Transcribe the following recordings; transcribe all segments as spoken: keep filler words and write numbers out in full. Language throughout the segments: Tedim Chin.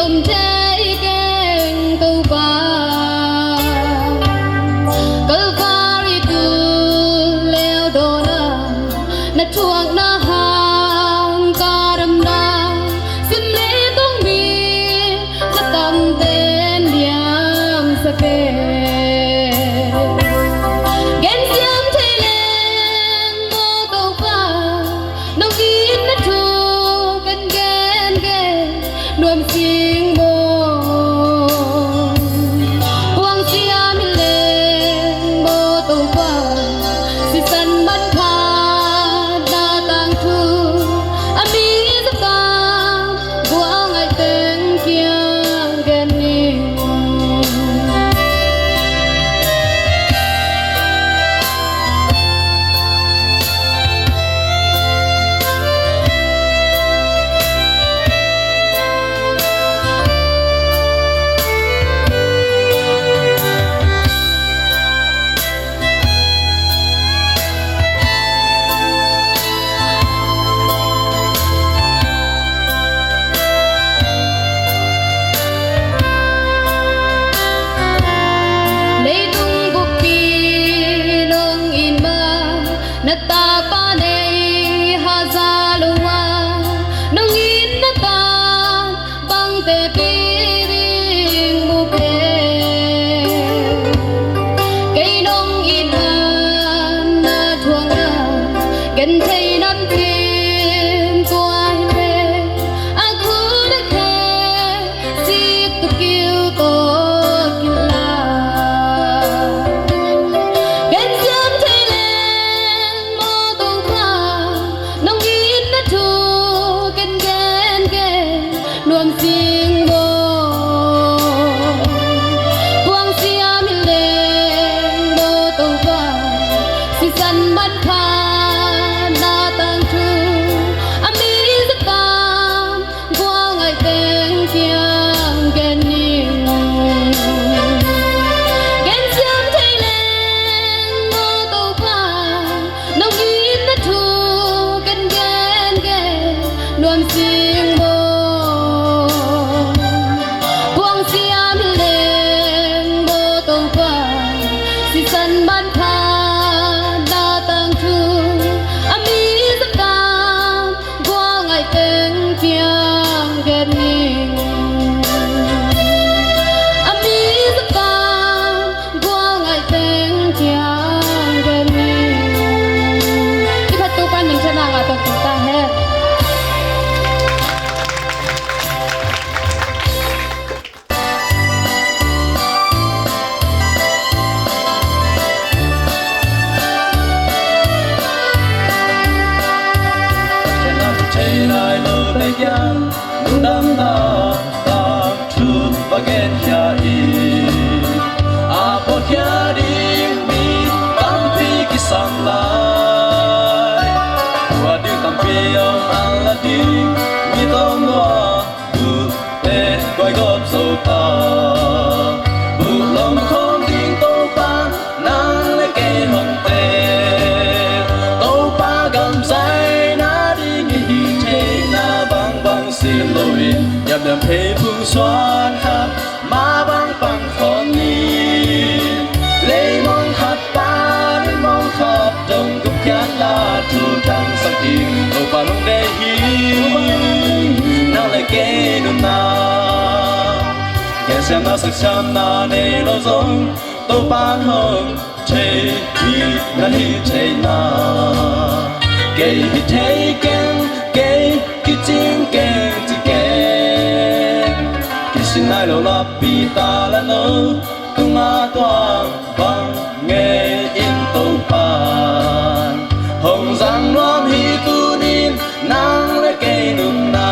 Thei keng Topa, Kalvari tul leu dawnah na thuakna hang ka damna sim le tungmi, ka tamten diam sa kei. Gensiam thei leng maw Topa, nong itna thu ken gen kei, nuam sing maw. Kuang siam hi leng maw Topa, sisan manpha na tangthu, a mi zata gualngaih teng kiang gen ning. Leitung bukpi nong it ma, na tapa nei haza lo a, nong itna tan bangte pi ding mu kei. Kei nong itna na thuakna, ken thei nam cin tua hi ve, a khut a khe sik tu kiu tawh kila. Gensiam thei leng maw Topa, nong itna thu ken gen kei, nuam sing maw. Kuang siam hi leng maw Topa, sisan manpha na tangthu, a mi zata gualngaih teng kiang gen ning. Gensiam thei leng maw Topa, nong itna thu ken gen kei, nuam sing maw. Kuang siam hi leng maw Topa, sisan manpha na tangthu, a mi zata gualngaih teng kiang gen ning. A mi zata gualngaih teng kiang gen ning. Kiphat Topa min thang a ngah tawh tung ta hen. Thei nai lo te kiang lungdamna tangthu va genkhia in, a pawlkhia ding mi tampi kisam lai. Tua ding tampi om a la ding mi tawm lua, buhte koi gawp zo ta. Buh lawm khawm ding Topa, nang le kei hong te. Topa gam zaina ding i hih theihna bangbang sin loin, diamdiam phei phung suan khat mah bang pang khawm ni. Leimong khat pan mong khat dong gupkhiatna thu thangsak ding Topa hong deih hi. Nang le kei nunna, gensiamna saksiamna nei lo zong Topa hong thei hi na hih theihna. Kei hih thei keng, kei kicing keng ci keng. Kisin nai lo lapi ta la no, tungah tua bang ngei in Topa hong zang nuam hi tuni-in, nang le kei nunna.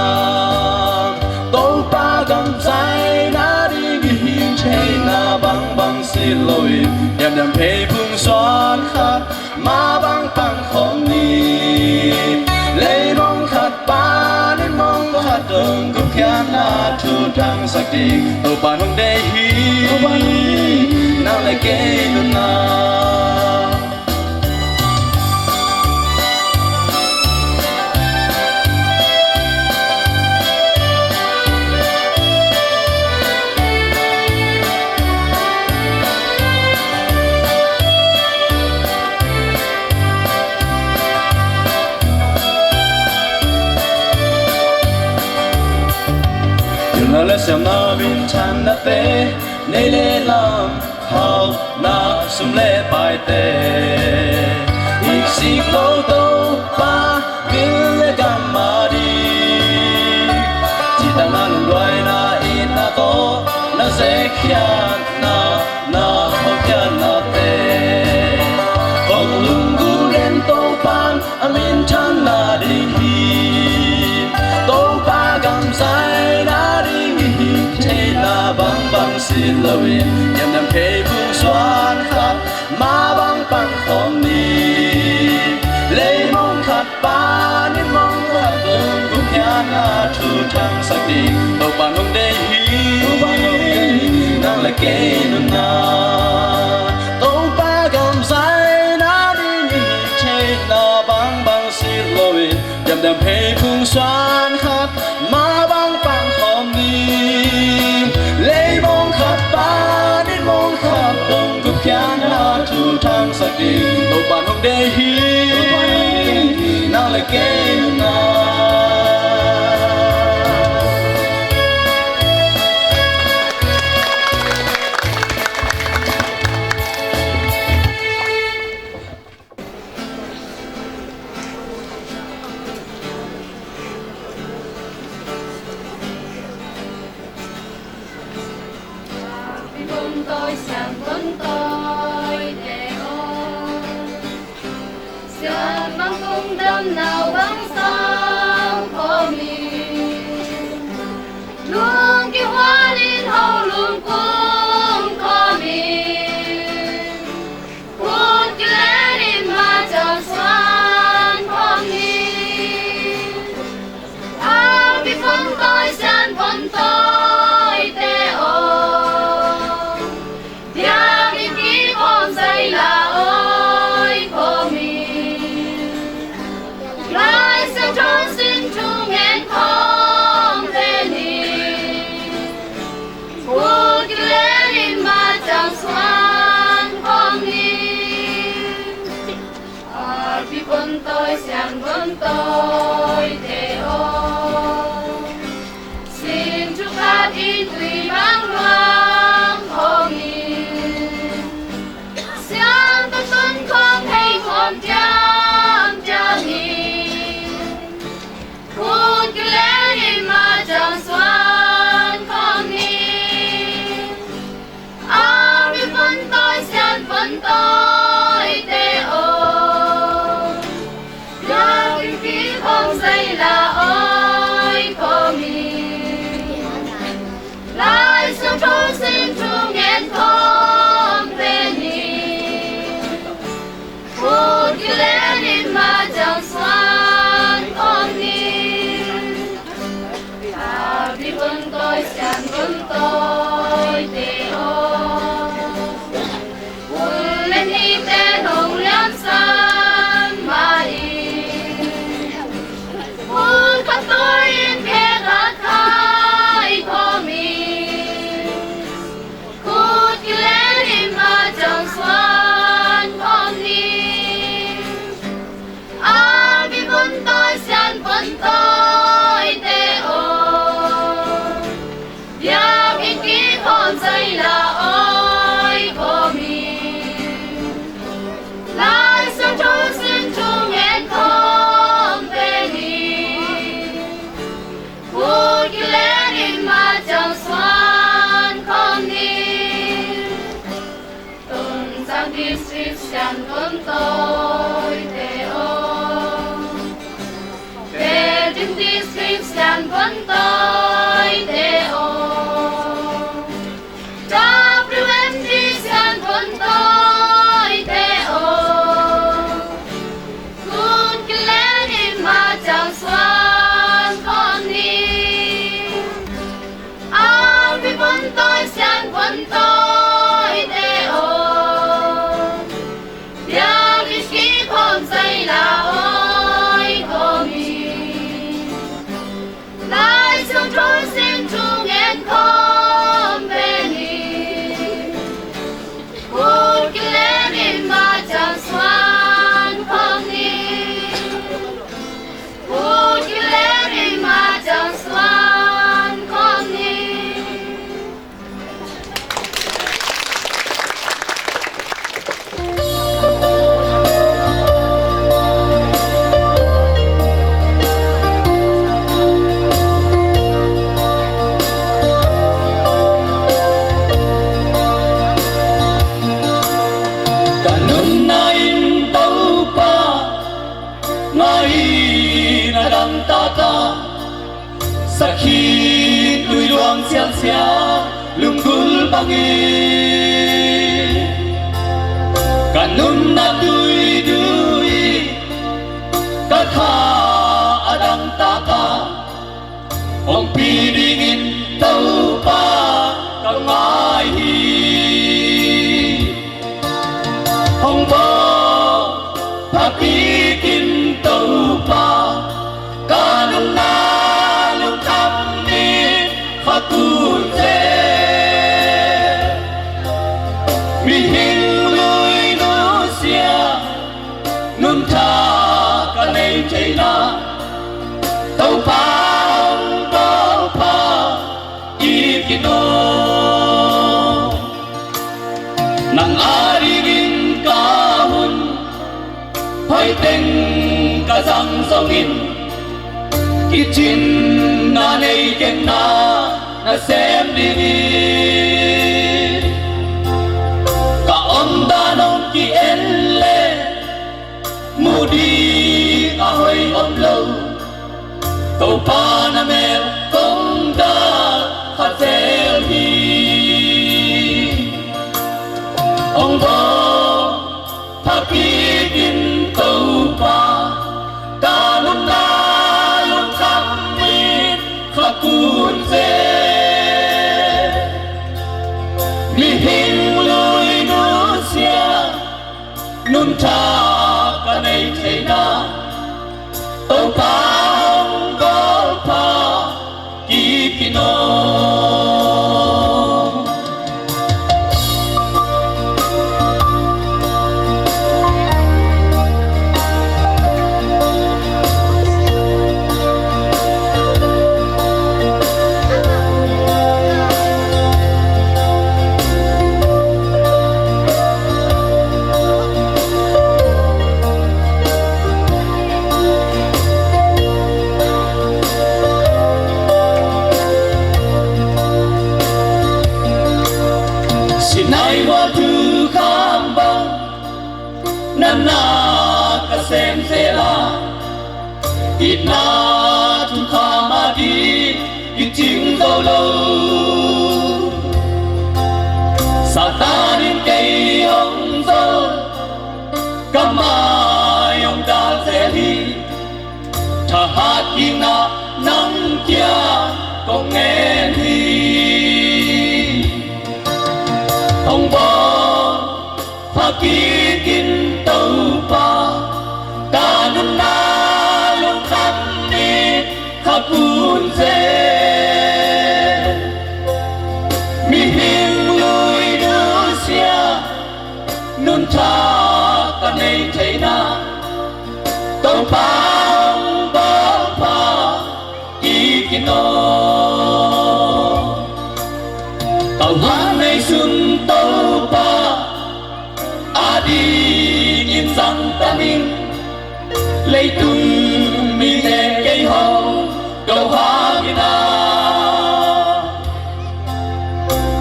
Topa gam zaina ding i hih theihna bangbang sin loin, diamdiam phei phung suan khat mah bang pang khawm ni. Leimong khat pan mong khat dong gupkhiatna thu thangsak ding Topa hong deih hi. Nang le kei nunna. Leh siamna minthannate, nei leh lam, hauhna sum leh paite, i sik lo Topa vil leh gam a ding. Cihtakna, lungduaina, itna tawh na zekkhiatna, na hopkhiatnate, hong lunggulh den Topa'n a minthanna ding hi. Topa gam zai nading i hih theihna bangbang sit loin, diamdiam pheiphung suan khat mah bang pang khawm ni. Leimong khat pan in mong khat dong gupkhiatna thu thangsak ding Topa'n hong deih hi. Nang leh kei nunna Topa gam zai nading i hih theihna bangbang sit loin, diamdiam pheiphung suan khat mah bang pang khawm ni. Leimong khat pan in mong khat dong gupkhiatna thu thangsak ding Topa'n hong deih hi. Nang leh kei nunna. Siangvon tawite aw, siangvon tawite aw, lungkim hualin hoh lungkum khawmin, khut kilenin mah ciang suan khawm ni. Api phon tawi, sian phon tawite aw, biakinn kikhawm zaila awi khawmin, Lai Siangtho sin thu ngen khawm pen ni. Khut kilenin mah ciang suan khawm ni. Api phon tawi, siangvon tawite aw, sin thu khatin tui bang luang khawmin, siangtho tun khawm hei khawm ciamciam ni. Khut kilenin mah ciang suan khawm ni. Api phon tawi, sian phon tawite aw, biakinn kikhawm zaila awi khawmin, Lai Siang lunggulh bangin ka nunna tuiduh i ka tha a dangtak a hong pi dingin Topa ka ngai hi. Hong bawl pha kikin Topa, ka nunna lungkham in kha kun zel. Mihing lui nusia nun tha ka nei theihna, Topa hong bawl pha kikin aw. Nang adingin ka hun hoih teng ka zang zongin, kicin na nei keng na na sem ding hi. Ka omdan hong ki-en le muh ding a hoih om lo, Topa na mel kong dak kha zel hi. Hong bawl pha kikin Topa, ka nunna lungkham in kha kun zel. Mihing lui nusia nun tha ka nei theihna, Topa hong bawl pha kikin aw. Sinai mual thukham bang natna ka sem zel a, itna thukham ading i cing zo lo. Satan in kei hong zol, ka mai hong dal zel hi. Thahat kikna nang kiang kong ngen hi. Hong bawl pha kikin Topa, ka nunna lungkham in kha kun zel. Mihing lui nusia nun tha ka nei theihna, Topa hong bawl pha kikin aw. Tau hang nei sun Topa adingin zang ta ning, leitung mite kei hong do hangin a,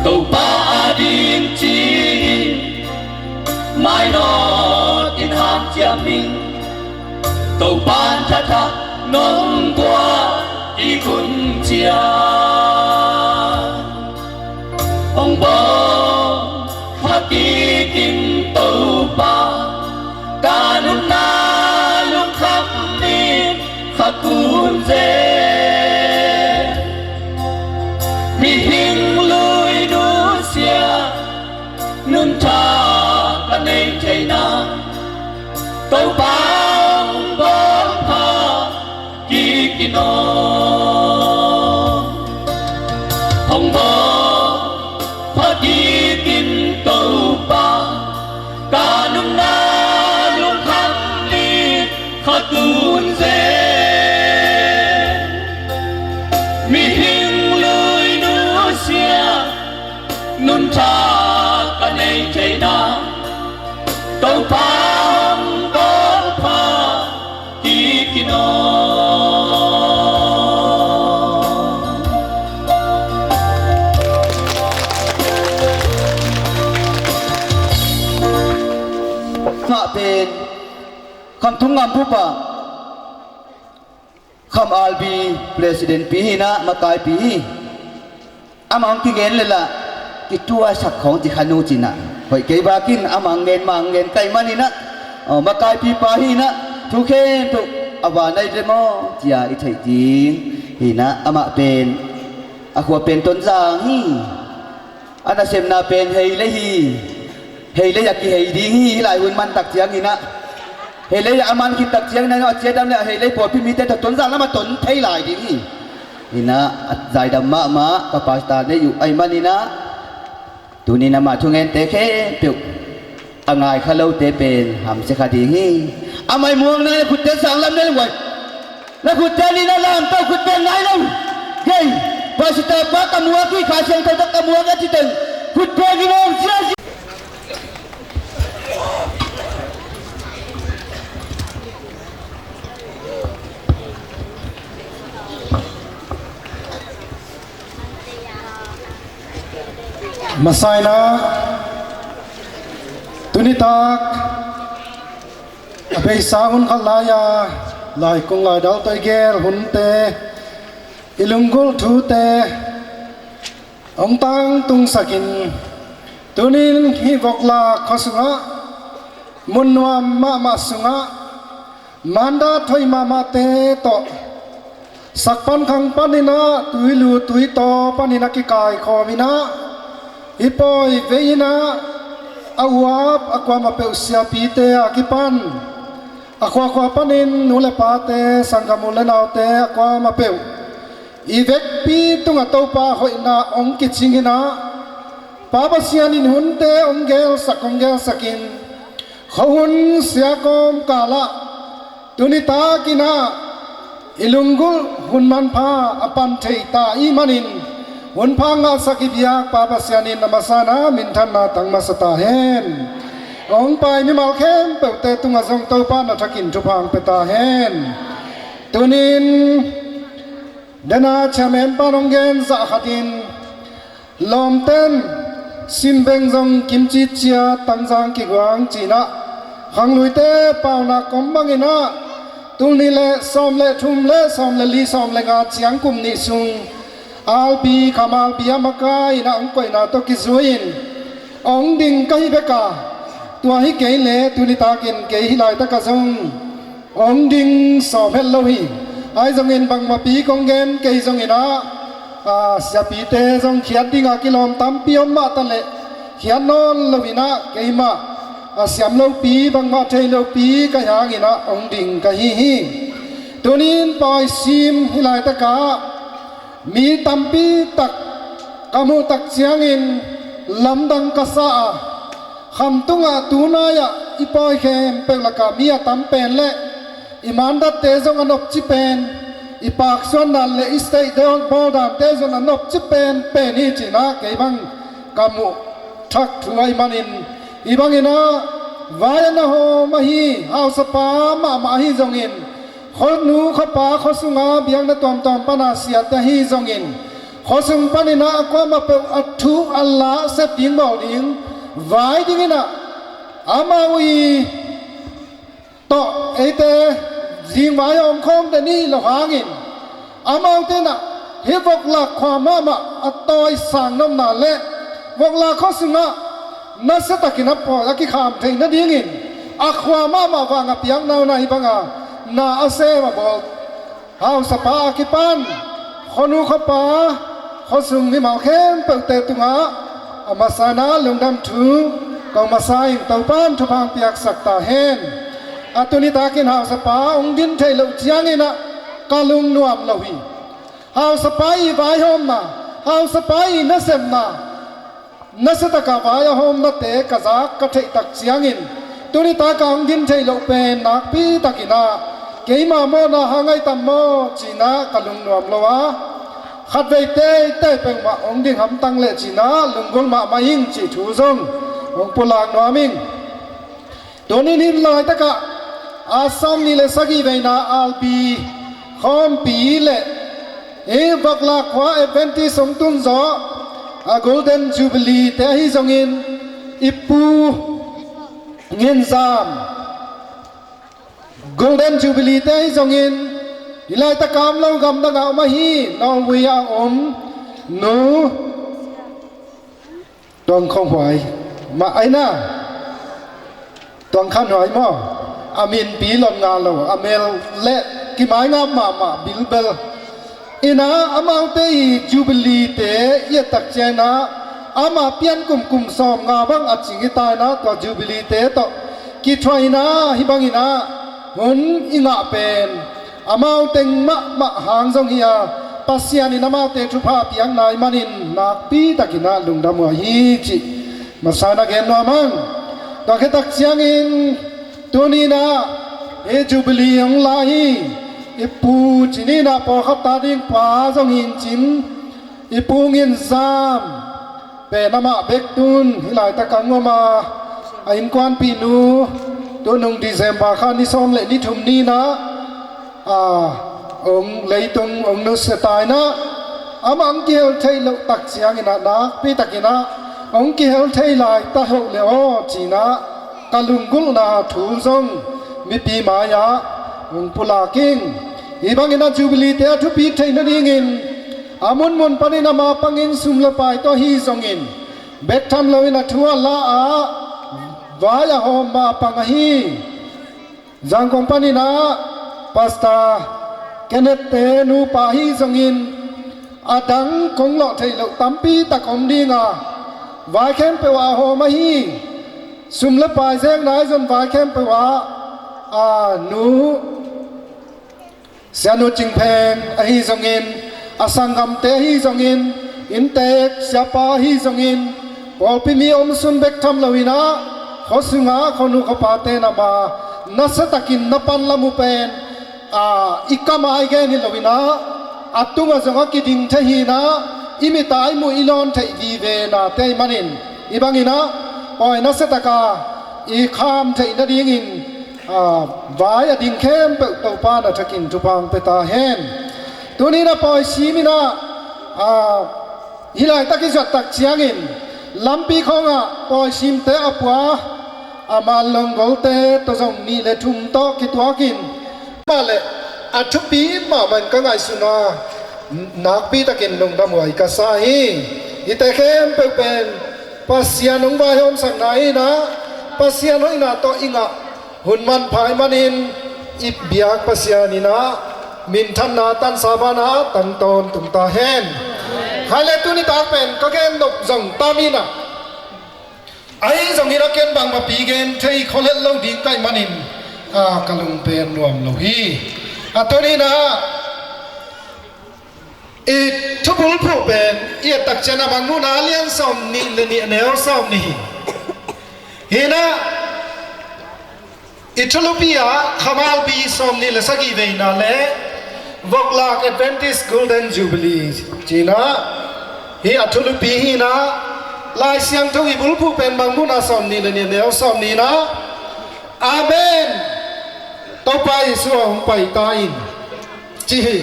Topa ading ci-in mainawt in hanciam ning. Topa in thathak nong guan kik hun ciang, hong bawl pha kikin Topa, ka nunna lungkham in kha kun zel. Mihing lui nusia nun tha ka nei theihna, Topa hong bawl pha kikin aw. Hong bawl pha kikin Topa, ka nunna lungkham in kha kun zel. Mihing lui nusia nun tha ka nei theihna, Topa hong bawl pha kikin aw. Kha pen Kham Thung Ngam Phupa, Kham R B President pi hi na, makaipi hi. Amah hong kigen le lah kituaisak khawng ci kha nu cinah, hoih kei bakin amah hong gen, mah hong gen kaih maninah, aw, makaipipa hinah, thu khempeuh a vanai ve maw cia i theih ding hinah. Amah pen a khua pen Tonzang hi. A nasemna pen Heilei hi. Heilei a kihei ding hi, hih lai hun man tak cianginah. Heilei a man khit tak cianginah a ciadam le a Heilei pawlpi mite tawh Tonzang lam a ton thei lai ding hi. Hinah a zaidam mahmah ka pastor nei uh aih maninah, tunin amah thungente khempeuh a ngai kha lote pen hamsia kha ding hi. Amah i muang nai le khutte sang lam nei uai. Na khutte ni na lam tawh khutte ngai lo. Gei, pastor pa ka muak hi, Kha Siangtho tawh ka muak a ci teng khutte gin om sia sia. Masaina tunitak a beisa hun khat lai-a laikung laidal tawh i geel hunte, i lunggulh thute hong tangtungsakin, tunin hih Vokla khua sungah, mun nuam mahmah sungah, mandat hoih mahmahte tawh, sak pan khang paninah, tuilu tuitaw paninah kikaikhawminah, i pawi vei inah, a uap a kuamah peuh siapite a kipan, a khuakhua panin nu le pate, sanggam u le naute a kuamah peuh i vekpi tungah Topa hoihna hong kicing inah, Pa Pasian in hunte hong gelsak, hong gelsakin, khuahun siakawm kalah tunitakinah i lunggulh hun manpha a pan thei ta i manin, hunpha ngahsak i biak Pa Pasian in a masana minthanna tang masa ta hen. Hong pai mimal khempeuhte tungah zong Topa na thakin thupha hong pia ta hen. Tunin dena chairman pan hong gen zah khatin, lawmten simbeng zong kimci cia, tanzang kiguang cinah, khangluite paunak kom banginah, tul nih le sawm le thum le sawm le li, sawm le nga ciang kum nih sung, Albi, Kham Albi a makainah hong koihna tawh kizui-in hong ding ka hi beka, tua hi kei le tunitakin kei hih laitakah zong hong ding sawm het lo hi. Ahi zongin bangmapi kong gen kei zonginah, a, siapite zong khiat dingah kilawm tampi om mah ta leh, khiat nawn loinah keimah a siam lopi, bangmah thei lopi ka hi hanginah hong ding ka hi hi. Tunin pawisim hih laitakah mi tampi tak ka muh tak ciangin lamdang ka sa a, khamtungah tunai-ah i pawi khempeuh lakah mi a tam pen le i mandatte zong a nopci pen, i paksuan dan le i state bawl dante zong a nopci pen pen hi cinah kei bang ka muh thak thu ahi manin, i banginah vai a na hawm ahi hausapa mahmah ahi zongin, khuanu khuapa khuasunga biakna tuamtuam pana siate ahi zongin, khuasung paninah a kuamah peuh a thu a la sep ding bawl ding vai dinginah, amau i tawh eite zingvai a om khawm den i hih loh hangin, amaute inah hih Voklak khua mahmah a tawisang nopna le Voklak khua sungah nasiatakin a pawi a kikham theih nadingin a khua mahmah vang a piakna uh na hi banga na a sem a bawl hausapa a kipan khuanu khuapa khuasung mimal khempeuhte tungah a masana lungdam thu kong masa in Topan thupha hong piaksak ta hen. A tunitakin hausapa hong din theih loh cianginah ka lungnuam lo hi. Hausapa i vaihawmna, hausapa i nasepna, nasiataka vai a hawmnate ka zak ka theih tak ciangin, tunitaka hong din theih loh pen nakpi takinah keima mawhna hang ahi tam maw cinah ka lungnuam lo a, khatvei teitei peuhmah hong ding hamtang leh cinah lunggulh mahmah ing cih thu zong hong pulak nuam ing. Tunin hih laitakah a sawm nih le sagih veina Albi khawmpi le hih Voklak khua Adventist hong tunzawh a Golden Jubilee te ahi zongin, i pu Nginzam, Golden Jubilee te ahi zongin, hih laitakah om lo gamdangah om ahi Norway a om nu Tuang khong huai mah aina, tuang khan huai maw? A minpi lon nga lo, a mel le kimai ngam mahmah bilbel. Ina amaute i Jubilee te i et tak ciangina, ama pian kum kum sawm nga bang a cing i ta ina, tua Jubilee te tawh kithuaina hi bangina hun i ngah pen amau teng mahmah hang zong hi a, Pasian in amaute thupha piakna i manin nakpi takina lungdam uh ahi cih masa na gen nuam ang. Tua khit tak ciangin tunina hi Jubilee hong la hi. I pu cinina pawlkhat ta ding pa zong hi in cin, i pu Ngin Zam pen amah bek tun hih laitak ang om a, a innkuanpihnu tunung December kha ni sawm le ni thum nina a, hong leitung hong nusia ta ina, amah hong kihel theih loh tak ciangina nakpi takina hong kihel thei lai ta hoh le aw cina ka lunggulhna thu zong mipi mai-ah hong pulak ing. Hih bangina Jubilee te a thupi theih nadingin a munmun panin ama pangin sum le pai tawh ahi zongin bek tham loin a thu a la a vai a hawm ma pang ahi. Zangkong paninah Pastor Kenneth te nupa ahi zongin a dang kong lawh theih loh tampi tak om dinga vai khempeuh ah a hawm ahi. Sum le pai zek nai zon vai khempeuh ah a nu Sianu Cing Pheng ahi zongin, a sanggamte ahi zongin, inntek siapa ahi zongin, pawlpi mi om sun bek tham loinah khuasunga khuanu khuapate na ma nasiatakin na pan lam uh pen a i kamai gen hi loinah a tungah zong a kiding thei hinah i mita i muh i lawn theih vive nate i manin i banginah pawi nasiataka i kham theih nadingin a vai a ding khempeuh Topa na thakin thupha hong pia ta hen. Tuninah pawi siminah a hih laitak i zuat tak ciangin lampi khawngah pawi simte a pua a man longgolte tawh zong nih le thum tawh kituakin mah le a thupi mahmah in ka ngaihsuna nakpi takin lungdam huai ka sa hi. Hihte khempeuh pen Pasian hong vaihawmsakna hinah Pasian hoihna tawh i ngah hun manpha i manin i biak Pasian inah minthanna tansa banah tangtawn tung ta hen. Khaile tuni tak pen ka gen nop zong tam inah ahi zongin a ken bangmapi gen thei kholel lo ding kaih manin a ka lung pen nuam lo hi. A tuninah i thubulphuh pen i et tak cian a Mangmuhna a lian sawm nih le nih a neu sawm nih hi. Hinah i thulupi ah khamalbi sawm nih le sagih veina le voklak Adventist Golden Jubilee cinah hi a thulupi hinah Lai Siangtho i bulphuh pen Mangmuhna sawm nih le nih a neu sawm nihnah Amen. Topa Jesu a hong pai ta in ci hi.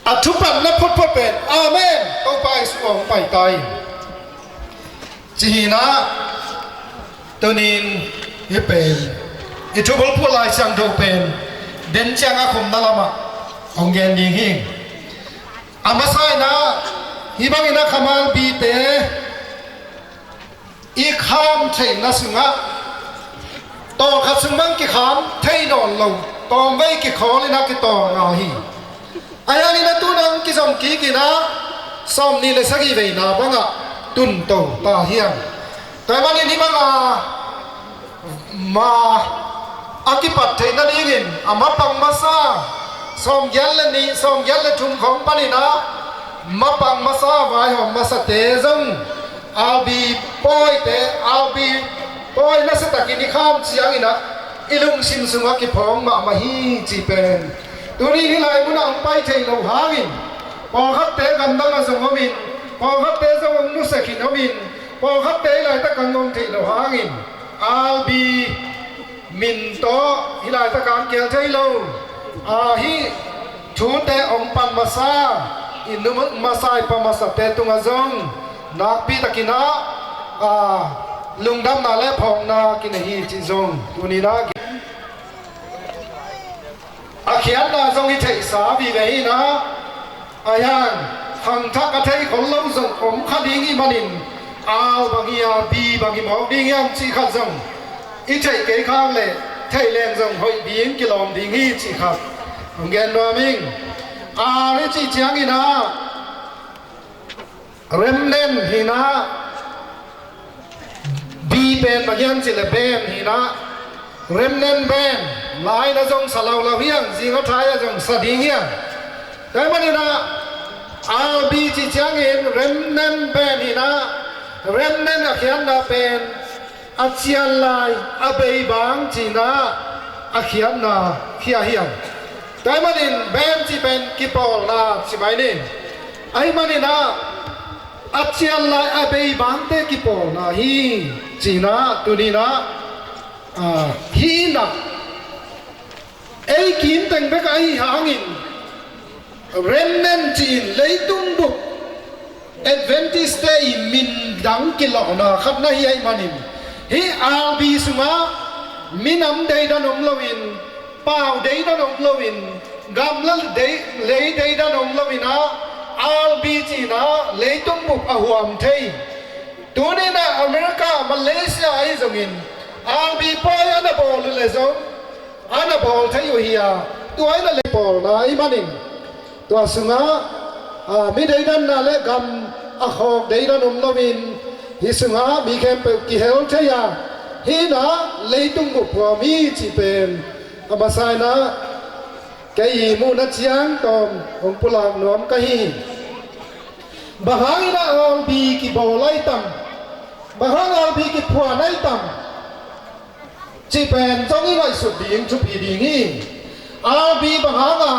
A thupatna photphot pen Amen. Topa Jesu a hong pai ta in ci hinah tunin hih pen i thubulphuh Lai Siangtho pen den cianga khumna lamah hong gen ding hi. A masa inah hih bangin a khamalbite i kham theihna sungah tawmkhat sung bang kikham thei nawn lo, tawmvei kikhawl inah kitawm nga hi. A hiangin a tunang kizom kik inah sawm nih le sagih veina bangah tunto ta hiang. Tua hi manin hih banga ma a kipat theih nadingin a mapang masa sawmgiat le nih sawmgiat le thum khawng paninah mapang masa vaihawm masate zong albi pawite albi pawi nasiatakin i kham cianginah i lungsim sungah kiphawng mahmah hi cih pen tuni hih lai munah hong pai theih loh hangin pawlkhatte gamdangah zong omin pawlkhatte zong hong nusia khin omin pawlkhatte hih laitak hong om theih loh hangin albi min tawh hih laitak hong kial thei lo. A hih thute hong pan masa i nu masa i pa masate tungah zong nakpi takinah a lungdamna le phawkna kinei hi cih zong tuninah a khiatna zong i theihsa vive hinah a hiang Khangthak a thei khol lo zong om kha ding ih manin, A bang hi a, B bang hi mawk ding hiam cih khat zong i theih kei khak leh theih leng zong hoih ding, kilawm ding hi cih khat hong gen nuam ing. A i cih ciangin ah, remnant hi-in ah, B pen bang hiam cih leh band hi-in ah, remnant band, lai-in ah zong sa lo lo hiam, zing a thai ah zong sa ding hiam. Tua ahih manin ah, R B cih ciangin remnant band hi-in ah, remnant a khiatna pen a cian lai, a bei bang cihna, a khiatna khia hiam. Tua ahih manin band cih pen kipawlna ci mai ni. Ahih manin ah, a cian lai, a bei bangte kipawlna hi cihna tuni-in ah, ah, hi-in ah, ei kim teng bek ahih hangin, remnant ci-in leitung bup Adventist-te ii min dang kilawhna khat na hi ahih manin, hih R B sungah minam deidan om loin, pau deidan om loin, gamla dei, lei deidan om loin ah, R B ci-in ah leitung bup a huam thei. Tuni-in ah America, Malaysia ahi zongin, R B pawi a na bawl uh leh zong, a na bawl thei uh hi a, tua in ah lei pawlna ahih manin, tua sungah, ah, mi deidanna leh gam a khawk deidan om loin, hih sungah mi khempeuh kihel thei a, hih in ah leitung bup huam hi cih pen a masa in ah kei ii muhna ciang tawm hong pulak nuam ka hi. Bang hangin ah R B kibawl ahi tam, bang hang R B kiphuan ahi tam cih pen zong i ngaihsut ding thupi ding hi. R B bang hanga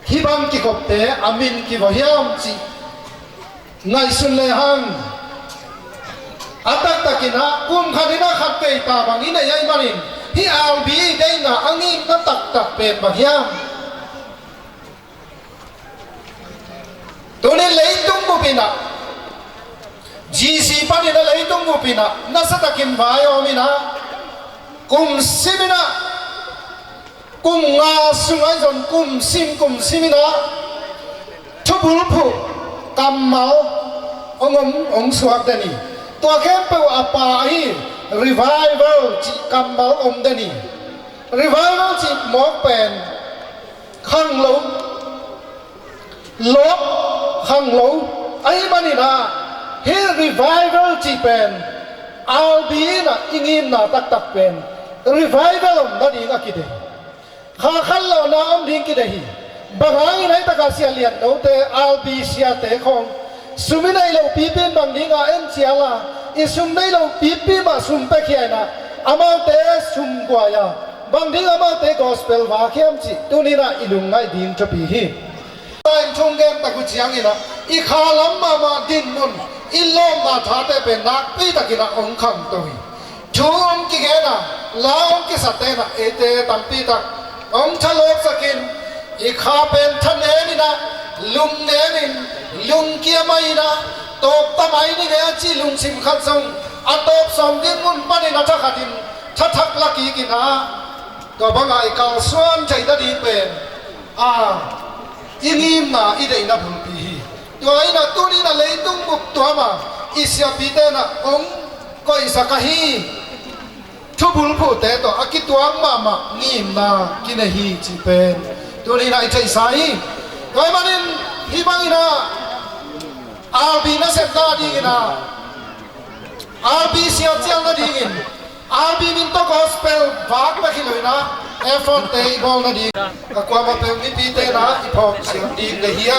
hih bang kikhopte a min kivua hiam cih ngaihsun lehang, a taktakin ah kum khat in ah khat vei ta bang i nei ahih manin, hih R B deihna a ngimna taktak pen bang hiam? Tuni leitung bup in ah, G C panin ah leitung bup in ah nasatakin vai a om in ah, kum sim in ah, kum nga sung ahi zong kum sim kum sim in ah, thubulphuh kammal hong om, hong suak den hi. Tua khempeuh a pa ahi revival cih kammal om den hi. Revival cih mawk pen khanglo, lawp khanglo ahih manin ah, hih revival cih pen R B in ah i ngimna taktak pen revival om nading a kideih. Kha khat lawhna om ding kideih hi. Bang hangin a hi takah Sia Lian Note, R B siate khawng sum i neih loh pipi in bang dinga en cial a, i sum neih loh pipi mah sum pia khia in ah, amaute sum guai a, bang ding amaute gospel vak hiam cih tuni in ah i lungngaih ding thupi hi. Tua in thu hong gen tak uh ciangin ah, i kha lam mahmah dinmun, i lawpna thate pen nakpi takin ah hong khamto hi. Thu hong kigen a, la hong kisate in ah eite tampi tak hong thalawpsak in, i kha pen thanem in ah, lungnem in, lungkia mai in ah, tawpta mai ni ngei a cih lungsim khat zong a tawp sawm ding mun panin a thakhatin thathak la kik in ah, tua bangah i kalsuan theih nading pen, a, i ngimna, i deihna bulpi hi. Tua in ah tuni in ah leitung bup tuam a i siapite in ah hong koihsak ahi thubulphuhte tawh a kituak mahmah ngimna kinei hi cih pen tuni in ah i theihsa hi. Tua ahih manin hih bangin ah R B nasepna dingin ah, R B siatcial nadingin, R B min tawh gospel vak bek hi lo in ah, effort-te i bawl nading, a kuamah peuh mipite in ah i phawk siam ding deih hi a.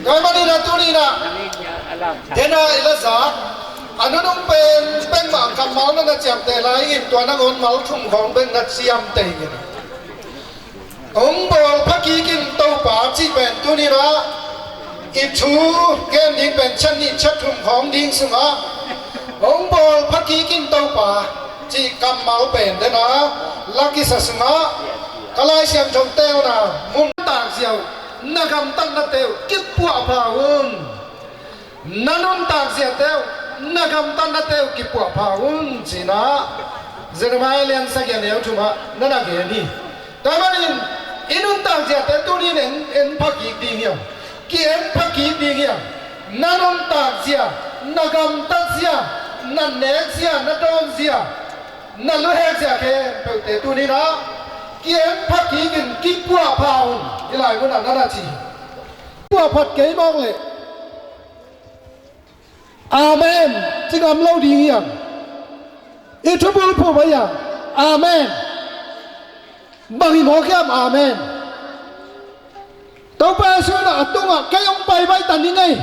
Tua ahih manin ah tuni in ah, den a i la zak, a nunung pen bek mah kammal na na ciamteh lai in, tua nangawn mal thum khawng bek na ciamteh in ah, hong bawl pha kik in Topa cih pen tuni in ah, i thu gen ding pen chat nih chat thum khawng ding sungah, hong bawl pha kik in Topa cih kammal pen den a la kisa sungah, ka Lai Siangtho telna mun, takzia uh, na gamtatnate uh kipuahpha un. Na nuntak ziate uh, na gamtatnate uh kipuahpha un, ci-in ah Jeremiah lian sagih a neu thumah na na gen hi. Tua ahih manin i nuntak ziate tuni in en, en pha kik ding hi a. Ki-en pha kik ding hi a, na nuntak zia, na gamtat zia, na nek zia, na dawn zia, na luhek zia khempeuhte tuni-in ah ki-en pha kikin kipuah pha un, hih lai munah na na ci. Puah phat kei mawk leh amen ci ngam lo ding hi a, i thubulphuh mah hi a, amen. Bang hi mawk hiam, amen? Topa Jesu in a tungah kei hong paibaih ta ning ei,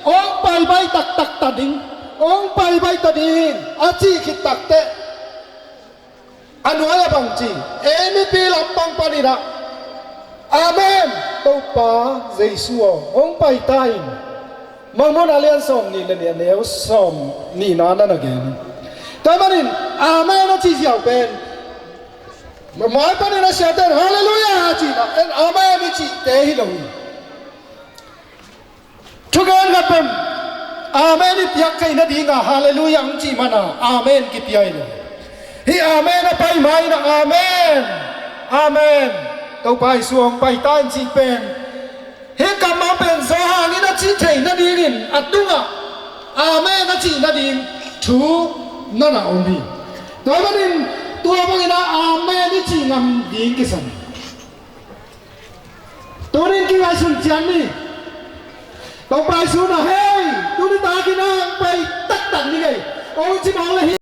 hong paibaih taktak ta ning, hong paibaih ta ding a cih khit takteh a nuai-ah bang ci? Ei mipi lampang panin ah, amen, Topa Jesu aw, hong pai ta in. Mormon a lian sawmnih le nih, a neu sawmnihna na na gen. Tua ahih manin amen a cih ziau pen, mai panin a siate in halleluiah a cihna, en amen i cihte hi lo hi. Thugen khat pen amen i piak theih nadinga halleluiah hong cih mana amen kipia hi lo. Hih amen a pai ma-in ah amen, amen, Topa Jesu hong pai ta in cih pen, hih kammal pen Johan in a cih theih nadingin a tungah amen a cih nading thu na na om hi. Tua ahih manin tua bangin ah amen i cih ngam ding kisam. Tuni-in kingaihsun ciat ni. Topa Jesu in ah hei, tuni takin ah hong pai taktak ning ei, hong ci mawk leh hi.